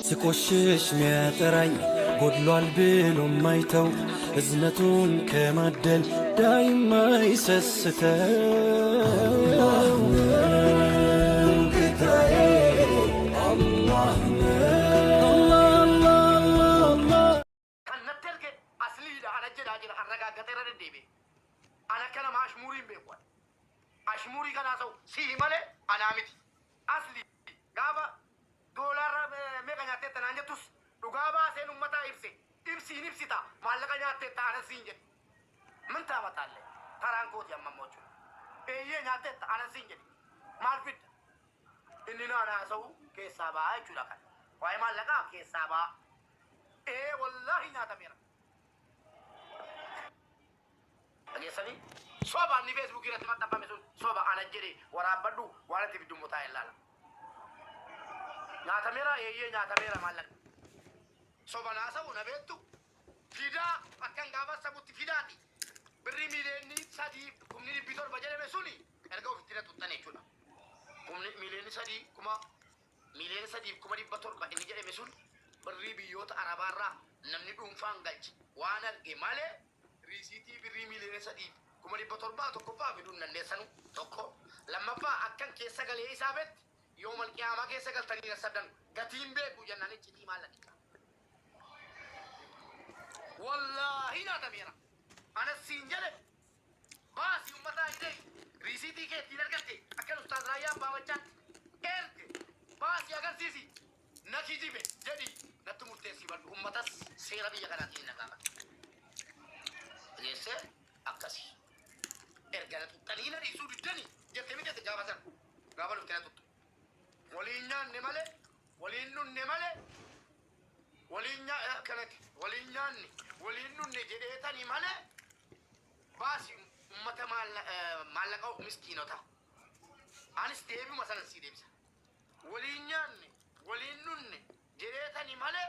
ስቆሽሽ ሚያጠራኝ ጎድሏል ብሎ ማይተው እዝነቱን ከማደል ዳይማ ይሰስተው ጌታዬ አላህ ነው። Kan natti erge asliidha ana jedhaa jira arragaaggaxee irra deddeebi'e. Ana akka nama ashmuurii hin beeku ani. Ashmuurii kan haasa'u si'i malee anaa miti. Asli gaafa doolaarra meeqa nyaatteetta naan jettus dhugaa baaseen ummataa ibse. Ibsiin ibsita maallaqa nyaatteetta anan siin jedhe. Min taamataalle taraan kooti amma immoo jechuudha. Eeyyee nyaatteetta anan siin jedhe. Maal fidda? Inni naan haasa'u keessaa ba'a jechuudha kan. Waa'ee maallaqaa keessaa ba'a. Ee wallaahi nyaatameera. Dhageessanii? Soba inni feesbuukii irratti maxxanfame sun soba ana jedhe waraabbadhu waan itti fiddu immoo taa'ee ilaala. Nyaatameera eeyyee nyaatameera maallaqni. Soba naasa'u na beektu fidaa akkan gaafa sabutti fidaati. Birrii miiliyoonni 3 kumni 700 jedhame suni erga ofitti na xuxxan jechuudha. Kumni miiliyoonni 3 kuma miiliyoona 3 fi 700,000 inni jedhame sun birrii biyyoota Arabaarraa namni dhuunfaan galche waan arge malee riisiitii birrii miiliyoona 3 fi 700,000 tokkoffaa fiduu hin dandeessanu tokko lammaffaa akkan keessa galee isaabetti yoomal qiyaamaa keessa galtanii sassabdan gatiin beeku jennaan iccitii maallaqichaa. Wallaahi nyaatameera. Anas siin jedhe baasi ummataa hin ta'e riisiitii kee ittiin argatte akkan ustaaz Raayyaa Abbaa Maccaatti erge baasi agarsiisi na kijibe jedhi natti murteessii badhu ummatas seera biyya kanaatiin na gaafata. Dhageessee akkasi. Erga na xuxxanii na dhiisuu diddanii jettee miti ati gaafa sana gaafa dhuftee na xuxxu. Waliin nyaanne malee waliin dhunne malee waliin nyaa kanatti waliin nyaanne waliin dhunne jedheetani malee baasi ummata maallaqa miskiinota. Anis deebima sanan sii deebisa. Waliin nyaanne waliin dhunne jedheetani malee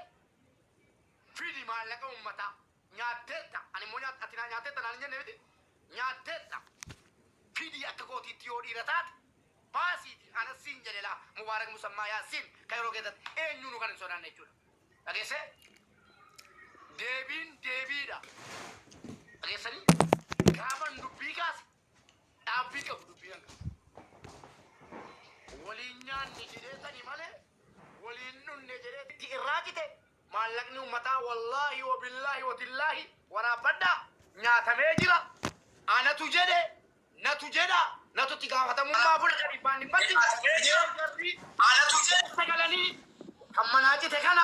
fidi maallaqa ummataa nyaatteetta ani immoo nyaat ati naa nyaatteetta naan hin jenne miti nyaatteetta fidi akka kootiitti yoo dhiira taate baasiiti anas siin jedhe laa Mubaarak Musammaa Yaasiin kan yeroo keessatti eenyuunu kan hin sodaanne jechuudha. Dhageessee deebiin deebiidha. Dhageessanii gaafan dubbii kaase dhaabbii qabu dubbii kan kaase. Waliin nyaanne jedheetani malee waliin dhunne jedheetti irraa cite maallaqni ummataa wallaahi wabillaahi watillaahi waraabbadhaa nyaatamee jira. Anatu jedhe natu jedha natu itti gaafatamummaa fudhata dhibbaan dhibbatti jarri keessa galanii kan manaa cite kana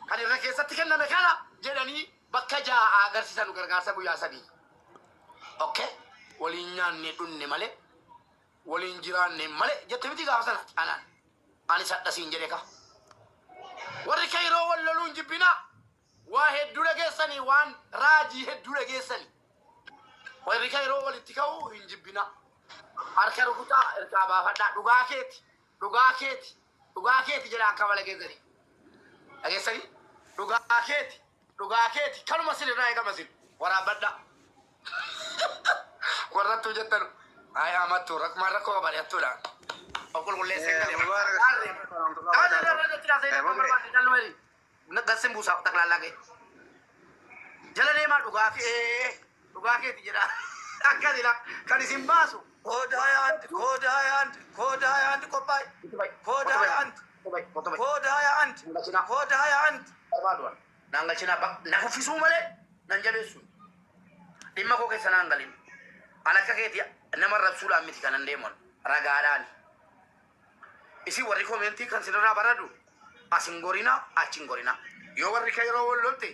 kan irra keessatti kenname kana jedhanii bakka ja'a agarsiisan gargaarsa guyyaa sadii. Okay? Waliin nyaanne dhunne malee waliin jiraanne malee jette miti gaafa sana anaan. Ani sadha siin jedhe ka. Warri kayroo wal loluun jibbinaa waa hedduu dhageessanii waan raajii hedduu dhageessanii. Warri kayroo walitti ka'uu hin jibbinaa. Harka rukutaa irkaa baafadhaa dhugaa keeti dhugaa keeti dhugaa keeti jedha akka mala keessanii. Dhageessanii dhugaa keeti dhugaa keeti kanuma sin irraa eegama sin waraabbadhaa. Warrattuu jettanu ay amattuu rakkumaan rakkoo qabani hattuudha. Of qulqulleessee galee. Mubaarak Gassin buusaa xaqlaallaa ga'e. Jala deemaa dhugaa kee dhugaa keeti jedha. Akkasidha kan isin baasu. Kood ሀያ አንድ ኮድ ሀያ አንድ ኮድ ሀያ አንድ qophaa'e ኮድ ሀያ አንድ ኮድ ሀያ አንድ ኮድ ሀያ አንድ Barbaaduwan naan galchinaa na kuffisuu malee nan jabeessu. Dhimma koo keessa naan galin. An akka keeti nama rabsuudhaan miti kanan deeman ragaadhaani. Isin warri komentii kan sinirraa baradhu as hin gorinaa achi hin gorinaa. Yoo warri kan yeroo wal lolte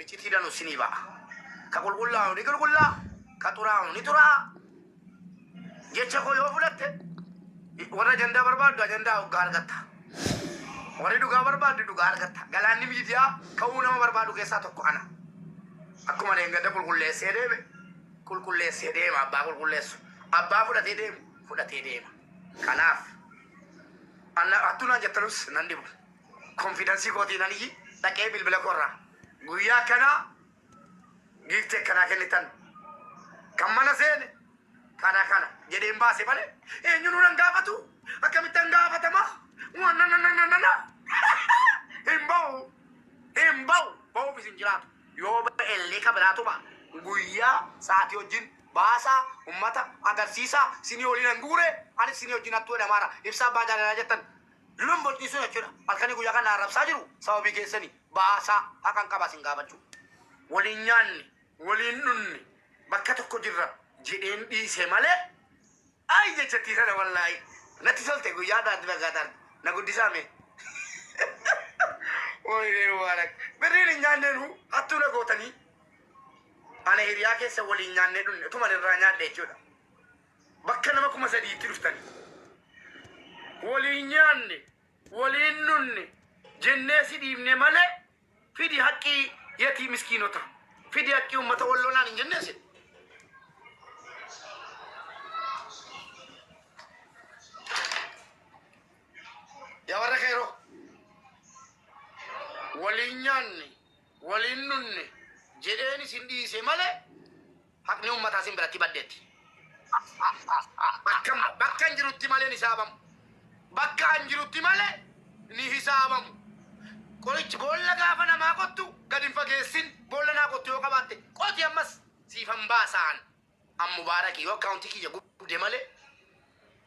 iccitii danu sinii ba'a. Ka qulqullaa'u ni qulqullaa'a, ka xuraa'u ni xuraa'a. Jecha koo yoo fudhatte warra ajandaa barbaaddu ajandaa hoggaa argatta. Warri dhugaa barbaaddu dhugaa argatta. Galaanni miidiyaa ka'uu nama barbaadu keessaa tokko ana. Akkuma leengadda qulqulleessee deeme qulqulleessee deema abbaa qulqulleessu. Abbaa fudhatee deemu fudhatee deema. Kanaaf anna hattuu naan jettanus nan dhibu. Konfidansii kootiin ani dhaqee bilbila koorraa guyyaa akkanaa giiftii akkanaa kennitan kan mana seene kana kana jedheen baase malee eenyuun nan gaafatu akkamittan gaafatama waan na na na na na hin ba'u. hin jiraatu. Yoo ba'ellee ka biraatu ba'a. Guyyaa sa'aatii wajjin baasaa ummata agarsiisaa sinii waliin hanguure anis sinii wajjin hattuu jedhamaara. Ibsaa abbaa jaalalaa jettan lolon bolciisuu jechuudha. Halkanii guyyaa kan arrabsaa jiru sababii keessanii baasaa haqan qabaa sin gaafachuu. Waliin nyaanne waliin dhunne bakka tokko jirra jedheen dhiise malee ay jechattii sana wallaahi natti tolte guyyaa daanti fakkaataan na guddisaa mee. Wayinee Mubaarak birriin hin nyaanneenu hattuu na gootanii ana hiriyaa keessa waliin nyaannee dhunne utuma irraa nyaadhe jechuudha. Bakka nama 3000tti dhuftanii waliin nyaanne waliin dhunne jennee si dhiibne malee fidi haqqii yatii miskiinota fidi haqqii uummata walloonaan hin jennee si. Yaa warra keeroo waliin nyaanne waliin dhunne jedheen isin dhiise malee haqni uummataa isin biratti baddeetti. Bakka hin jirutti malee ni saabamu. Bakka hin jirutti malee ni hisaabamu. Qorichi boolla gaafa namaa qottu gad hin fageessin boolla naa qottu yoo qabaatte qoti ammas siifan baasaan. An Mubaarakii yoo akkaawuntii kiyya gubde malee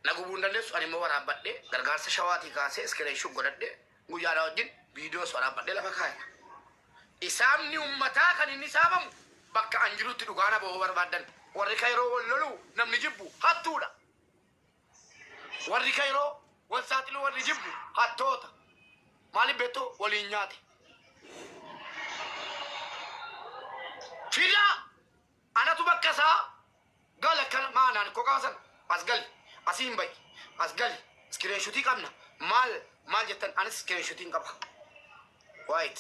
na gubuu hin dandeessu. Ani immoo waraabbadhee gargaarsa shawaatii kaasee iskireeshuu godhadhee guyyaadhaa wajjin viidiyoos waraabbadhee lafa kaaya. Isaamni uummataa kan inni saabamu bakka an jirutti dhugaana bahuu barbaaddan. Warri kayroo wal loluu namni jibbu hattuudha. Warri kayroo wal saaxiluu warri jibbu hattoota. Maaliif beektu waliin nyaate. Fidaa anatu bakka isaa gala akkana maanaan koo kaasan as gali asiin ba'i as gali iskireenshutii qabna maal maal jettan anis iskireenshutiin qaba. Waayit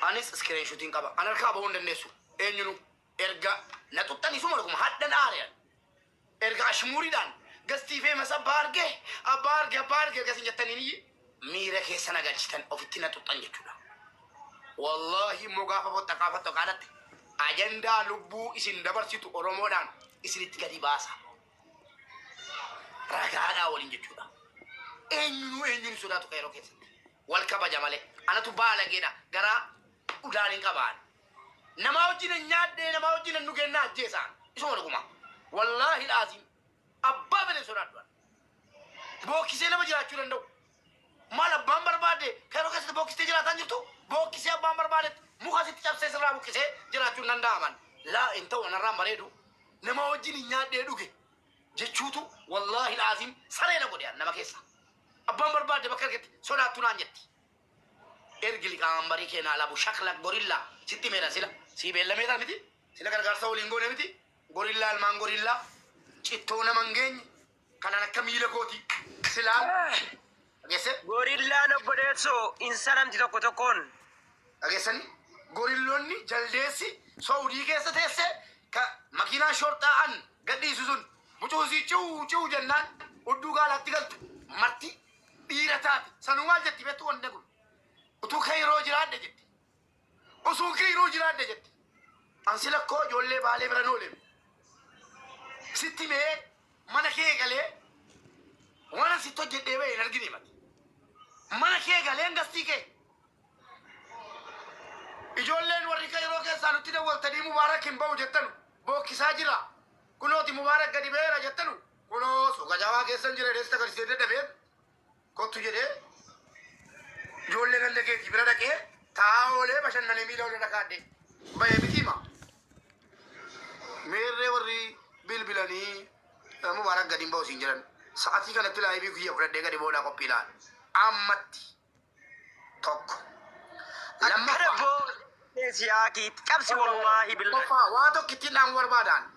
anis iskireenshutiin qaba an harkaa bahuu hin dandeessu eenyunu erga na xuxxanii suma dhuguma hadhan aariyan erga ashmuuriidhaan gastii feemas abbaa argee abbaa argee abbaa argee erga isin jettaniin miira keessa na galchitan ofitti na xuxxan jechuudha. Wallahi immoo gaafa foxxaqaa foxxaqaadhatte ajandaa lubbuu isin dabarsitu Oromoodhaan isinitti gadi baasa. Ragaadhaa waliin jechuudha. Eenyunuu eenyuun sodaatu qeeroo keessatti. Wal kabaja malee. Anatu baalageedha garaa udaan hin qabaan. Namaa wajjin hin nyaadhee namaa wajjin hin dhugeenna ajjeesaan. Isuma dhuguma. Wallaahi laaziim. Abbaa fedhe sodaadhu. Bookkisee nama jiraachuu danda'u. Maal abbaan barbaade qeeroo keessatti bookkistee jiraataa jirtu bookkisee abbaan barbaadetti muka sitti cabsee sirraa buqqisee jiraachuu hin danda'aman. Laa hin ta'u anarraan bareedu. Nama wajjin hin nyaadhee dhuge jechuutu wallaahi laaziim saree na godhe nama keessa. Abbaan barbaade bakka argetti sodaattu naan jetti. Ergi liqaambarii keenaa labu shakla gorillaa sitti meera sila sii beellameeta miti sila gargaarsa waliin goone miti gorillaa ilmaan gorillaa cittoo nama hin geenye kanaan akka miila kooti silaa dhageesse. Gorillaan obboleessoo hin salamti tokko tokkoon. Dhageessanii gorilloonni jaldeessi Saudii keessa teesse ka makiinaa shorxaa'an gadhiisu sun mucuusii ciuu ciuu jennaan hudduu gaalaatti galtu marti dhiira taate sanuu maal jetti beektu wanni kun utuu kayroo jiraadhe jetti osoo kayroo jiraadhe jetti ansi lakkoo ijoollee baalee bira nooleem sitti mee mana kee galee waan sitti hojjedhee ba'e hin argine mati mana kee galeen gastii kee ijoolleen warri kayroo keessaa nutti dawwaltanii Mubaarak hin ba'u jettanu bookkisaa jira kunooti Mubaarak gadi ba'eera jettanu kunoo suuqa jabaa keessan jira jedhee agarsiisee dadhabee kottu jedhee ijoollee ganda keetii bira dhaqee taa'aa oolee bashannanee miila olee dhakaadhe ba'ee miti hima. Meerree warri bilbilanii Mubaarak gadi hin ba'u siin jedhan sa'atii kanatti laayivii kiyya fudhadhee gadi boodaa qophii laal ammatti tokko. Akkana Lammaffaa. booddee siyaakii qabsi wallaahi billahi. Lammaffaa waa tokkittiin dhaamuu barbaadaan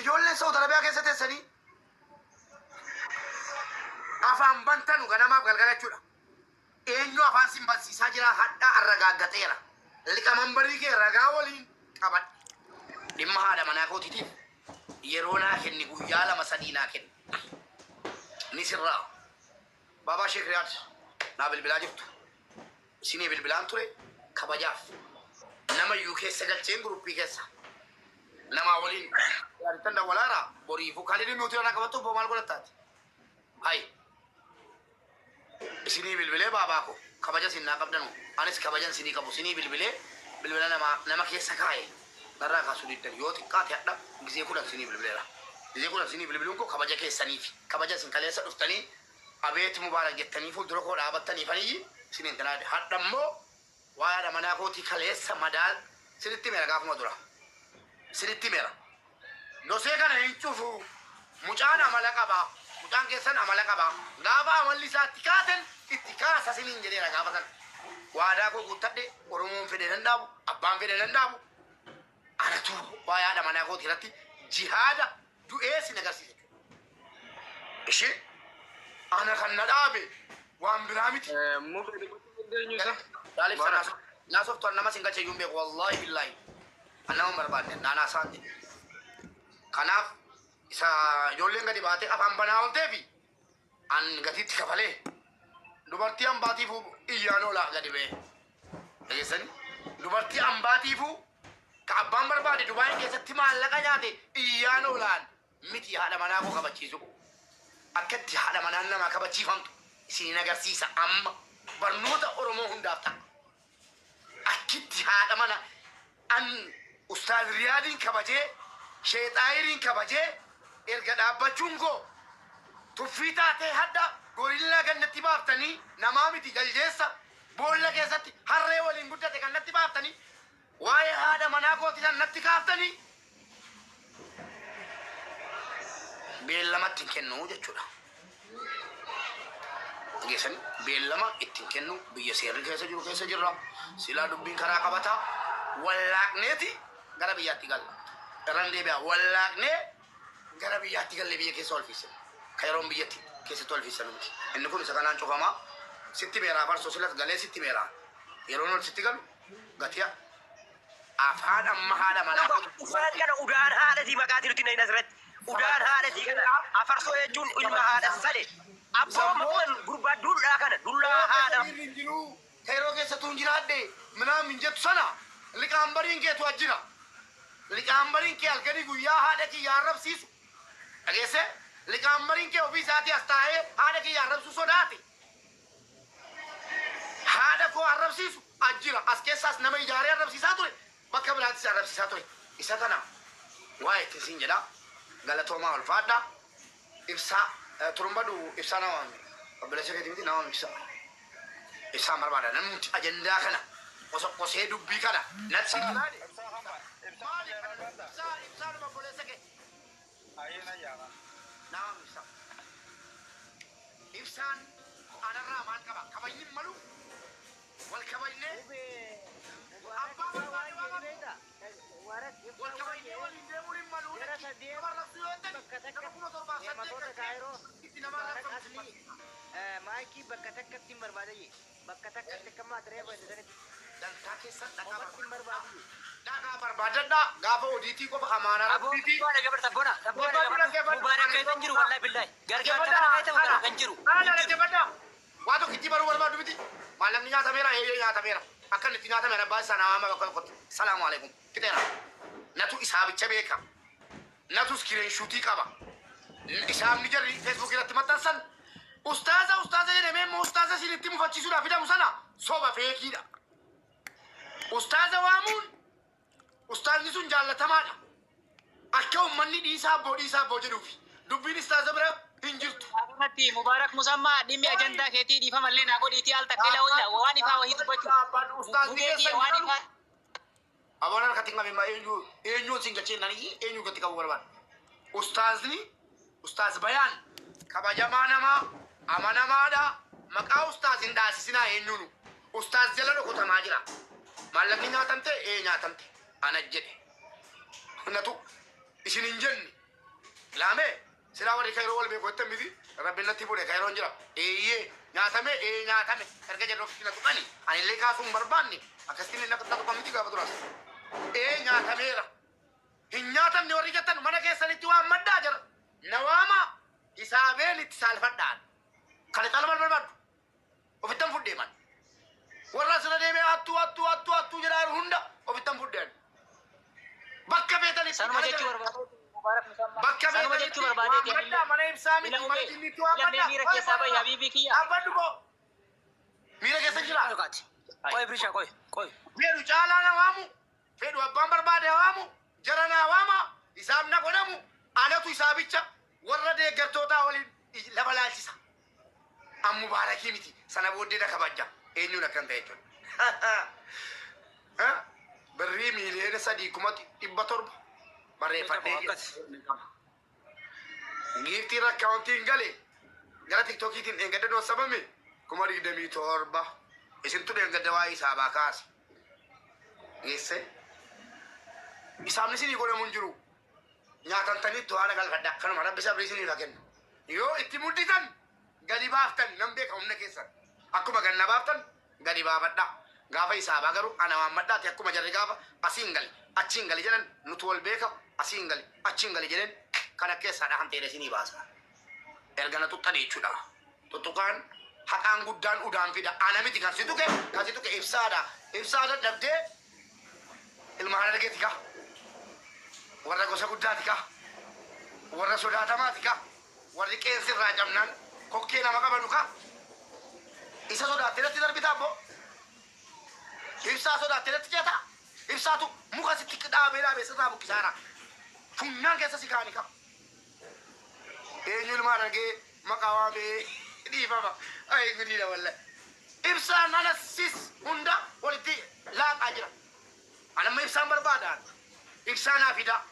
ijoolleen Saudi Arabiyaa keessa teessanii afaan bantanu ganamaaf galgala jechuudha. Eenyu afaan sin barsiisaa jira hadhaa arragaaggateera. Liqamambarii kee ragaa waliin qabadhe. Dhimma haadha manaa kootiitiif yeroo naa kenni guyyaa lama sadii naa kenni. Ni sirraa. Baabaa Sheek Riyaad naa bilbilaa jirtu. Isinii bilbilaan ture kabajaaf. Nama iyyuu keessa galcheen guruppii keessa. Namaa waliin yaadittan dawwalaara boriifuu kan inni nuti irraa qabattu maal godhattaati? Hayi. Isinii bilbilee baabaa koo. Kabaja sin naa qabdanu. Anis kabajan sinii qabu. Sinii bilbilee bilbila nama keessa kaa'e. Narraa kaasuu diddan yoo xiqqaate hadha gizee 10 sinii bilbileera. Gizee 10 sinii bilbiluun koo kabaja keessaniif. Kabaja isin kaleessa dhuftanii abeet mubaarak jettanii fuuldura koo dhaabattaniifaniyyi siniin tanaa hadha immoo waa'ee haadha manaa kootii kaleessa madaal sinitti himeera gaafuma dura. Sinitti himeera. Dosee kana hin cufu. Mucaan amala qaba. Mucaan keessan amala qaba. Gaafa amalli isaa itti kaaten itti kaasa siniin jedheera gaafa sana. Waadaa koo guuttadhe. Oromoon fedhe nan dhaabu. Abbaan fedhe nan dhaabu. Anatu waa'ee haadha manaa kootii irratti jihaada du'ee sin agarsiisa jechuudha. Ishee ana kan na dhaabe waan biraa miti. Mubee dubbachuu dandeenyu isa. Laalif Mubaarak. sana naasoftu nama sin galche iyyuu hin beeku wallahi billahi. An nama hin barbaadne naanaa isaan jedhe. Kanaaf isa ijoolleen gadi baatee afaan banaa oolteefi an gatiitti kafalee dubartii ambaatiifuu iyyaan oolaa gadi ba'ee. Dhageessani? Dubartii ambaatiifuu ka abbaan barbaade Dubaayin keessatti maallaqa nyaate iyyaan oolaan miti haadha manaa koo kabachiisu. Akka itti haadha manaan namaa kabachiifamtu isiniin agarsiisa amma barnoota Oromoo hundaaf ta'a. Akkitti haadha mana an Ustaaz Riyaadiin kabajee Sheexaayiriin kabajee erga dhaabbachuun koo tuffii taatee hadha gorillaa gannatti baaftanii namaa miti jaljeessa boolla keessatti harree waliin guddate kan natti baaftanii waa'ee haadha manaa kooti san natti kaaftanii beellamatti hin kennu jechuudha. Dhageessanii beellama ittiin kennu biyya seerri keessa jiru keessa jirra. Silaa dubbiin karaa qabataa wallaaqneeti gara biyyaatti galla. Irran deebi'a wallaaqnee gara biyyaatti galle biyya keessa wal fiisina. Ka yeroon biyyatti keessatti wal fiisanu miti. Inni kun isa kanaan cufamaa sitti meeraa farsoo silas galee sitti meeraa. Yeroon ol sitti galu gatiya afaan amma haadha manaa Udaan kana udaan haadhatii maqaatii nuti hin asirratti. Udaan haadhatii kana afarsoo jechuun ilma haadha sale. Abboo maqaan gurbaa dullaa kana dullaa haadha. Hin jiru. Kairoo keessattuu hin jiraadhe minaan hin jettu sana liqaambariin keetu ajjira. Liqaambariin kee halkanii guyyaa haadha kiyya arrabsiisu. Dhageesse? Liqaambariin kee ofii isaatii as taa'ee haadha kiyya arrabsuu sodaate. Haadha koo arrabsiisu ajjira. As keessaas nama ijaaree arrabsiisaa ture. Bakka biraattis arrabsiisaa ture. Isa kana waa'ee ittiin siin jedha. Galatoomaa ulfaadha. Ibsaa turumbadu ibsaa nama waami. Obboleessa keetii miti nama waami ibsaa. Ibsaan barbaada. Namni ajandaa kana qosoqqosee dubbii kana natti siin jedha. Maali kana ibsaa ibsaanuma obboleessa kee. Nama waami ibsaa. Ibsaan anarraa maal qaba? Kabajni hin malu. Wal kabajnee abbaa barbaade waan qabu. Wal kabajnee waliin deemuun hin malu. Nama arrabsuu yoo ta'e nama 7008 galchee itti nama arrabsamu. Maayikii bakka takkatti hin barbaadayye. Bakka takkatti akka maatiree barbaadanitti. Dantaa keessan dhaqaa Qofatti hin barbaadayye. Dhaqaa barbaadadhaa gaafa odiitii qofa amaanaa rabbiitii. Sabboona gabar sabboona sabboona gabar mubaarak keessa hin jiru wallahi billahi gargaarsa kana keessa mubaarak kan jiru. Kana dhaggeeffadhaa. Waa tokkitti baruu barbaadu miti. Maallaqni nyaatameera eeyyee nyaatameera. Akka inni itti nyaatame abbaa isaa nama bakka tokkotti. Salaamu alaikum. Fixeera. Natu isaabicha beeka. Natu iskiriinshuutii qaba. Isaabni jarri feesbuuk irratti maxxansan. Ustaaza ustaaza jedhamee immoo ustaaza isin itti mufachiisuudhaaf fidamu sana soba feekiidha. Ustaaza waamuun ustaazni sun jaallatamaadha. Akka uummanni dhiisaa abboo dhiisaa abboo jedhuufi. Dubbiin ustaaza bira hin jirtu. Asirratti Mubaarak Musammaa dhimmi ajandaa keetii dhiifamallee naa godhiitii al takka ila waan ifaa wahii dubbachuu. Ustaazni Mubee keessa kiyya hin waan jiru. ifaa Aboon harkatti hin qabin eenyu eenyuun sin galchee nani eenyu gatti qabu barbaada. Ustaazni ustaaz bayaan kabajamaa namaa amanamaadha. Maqaa ustaaz hin dhaasisinaa eenyuunu. Ustaaz jala dhokotamaa jira. Maallaqni nyaatamte ee nyaatamte ana jedhe. Natu isin hin jenne. Laamee silaa warri kairoo wal beeku jettan miti rabbi natti fuudhe kairoon jira. Eeyyee nyaatame ee nyaatame erga jedhu ofitti na tuqani anillee kaasuu hin barbaanne akkasitti na tuqan miti gaafa duraas. Ee nyaatameera. Hin nyaatamne warri jettan mana keessanitti waan maddaa jira. Na waama hisaabeen itti saalfadhaan. Kana caala maal barbaaddu? Ofittan fudhee man. Warra asirra deemee hattuu hattuu hattuu hattuu jedhaa jiru hunda ofittan fudheen. Bakka feetanitti Sanuma kana jechuu jala. barbaadee Mubaarak Musammaa. Bakka Sanuma feetanitti jechuu barbaadee waan maddaa mana ibsaa miti Ila mana mubee jinniitti waan ila mee maddaa. miira Maal keessaa bahi barbaadda? habiibii kiyya. Dhaabbadhu koo. Miira keessa jira. Alkaati. Qoy Birisha qoy qoy. Fedhu caalaa na waamu, fedhu abbaan barbaade waamu, jara naa waama, isaaf na godhamu, anatu isaabicha warra deeggartootaa waliin lafa laalchisa. An mubaarakii miti sana booddee na kabajja eenyuun akkan ta'e jechuudha. Birrii 3,700,000 barreeffadhee jira. Giiftiin akkaawuntiin gale gara tiktookiitiin dheengadda doosabame 27,000. Isintu dheengadda waa'ee isaabaa kaase. Geesse. Isaamni isinii godhamu hin jiru. Nyaatantaniittu haala galfadha. Kanuma rabbi sabrii isiniif haa kennu. Yoo itti mudditan gadi baaftan nan beeka humna keessan. Akkuma ganna baaftan gadi baafadha. Gaafa isaabaa garuu ana waammadhaati akkuma jarri gaafa asiin gali achiin gali jedhan nutu wal beeka asiin gali achiin gali jedhan kana keessaa dhahan ta'e isinii baasa. Erga na tuxxan jechuudha. Tuttuqaan haqaan guddaan udaan fida. Ana miti kan si tuqe kan si tuqe ibsaadha. Ibsaa dadhabdee ilmaan argeeti kaa. Warra gosa guddaati kaa. Warra sodaatamaati kaa. Warri qeensi irraa cabnaan kokkee nama qabanu kaa. Isa sodaattee natti darbitaa abboo. Ibsaa sodaattee natti ceetaa. Ibsaatu muka sitti dhaabee dhaabee sirraa buqqisaara. Funyaan keessa si kaani kaa. Eenyu ilmaan argee maqaa waamee dhiifama. Ay gudiidha wallahi. Ibsaan ana sis hunda walitti laaqaa jira. Anamma ibsaan barbaada. Ibsaa naa fidaa.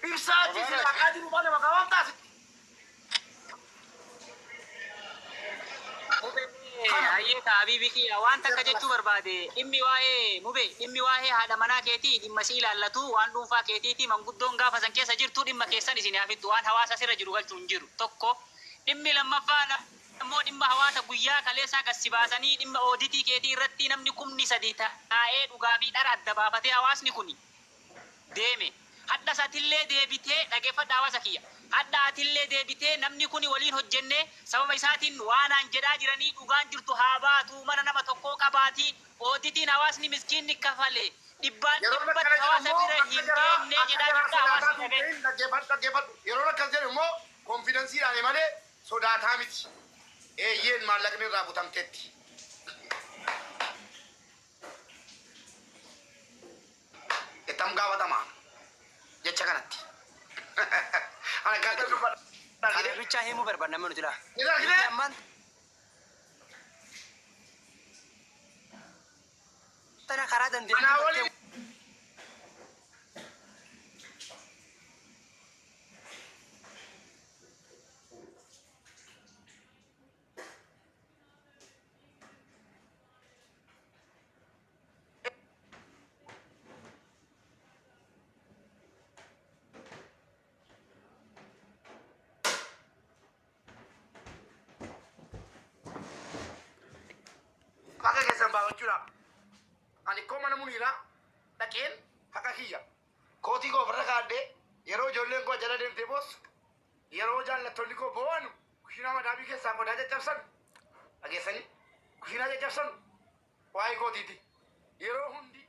Ibsaa achi si laaqaa jiru malee maqaa waamtaa asitti. Hayyee habiibi kiyya waan takka jechuu barbaade dhimmi waa'ee mube dhimmi waa'ee haadha manaa keetii dhimma si ilaallatu waan dhuunfaa keetiiti manguddoon gaafa san keessa jirtu dhimma keessan isin hafittu waan hawaasa sirra jiru galchuu hin jiru tokko dhimmi lammaffaa immoo dhimma hawaasa guyyaa kaleessaa gad si baasanii dhimma ooditii keetii irratti namni 3,000 taa'ee dhugaa fi dhara adda baafatee hawaasni kuni deeme hadha isatillee deebitee dhageeffadha hawaasa kiyya hadha atillee deebitee namni kuni waliin hojjenne sababa isaatiin waanaan jedhaa jiranii dhugaan jirtu haa baatu mana nama tokkoo qabaatii ooditiin hawaasni miskiinni kafale dhibbaan Yeroo dhibbatti akkana jedhu hawaasa immoo bira akka hin jaraa deemnee akka jedhaa jaraa jirta sodaataa hawaasni tun dhagaye. ta'in dhaggeeffadhu dhaggeeffadhu. Yeroo akkas jedhu immoo konfidensiidhaan malee sodaataa miti. Eeyyeen maallaqni irraa butamteetti. Ittam gaafatama jecha kanatti. Ana gaafa dubbadha. Kana bichaa himuu barbaadna namni nuti laa. Ni argine? Ammaan tana karaa dandeettii Anaa waliin haqa keessan baafachuudha. Ani koo mana muniiraa dhaqeen haqa kiyya. Kootii koo ofirra kaadhee yeroo ijoolleen koo jala deemtee boossu yeroo jaallattoonni koo boo'anu kushiinaa madaabii keessaa qodaa caccabsan dhageessanii kushiinaa caccabsan waa'ee kootiiti. Yeroo hundi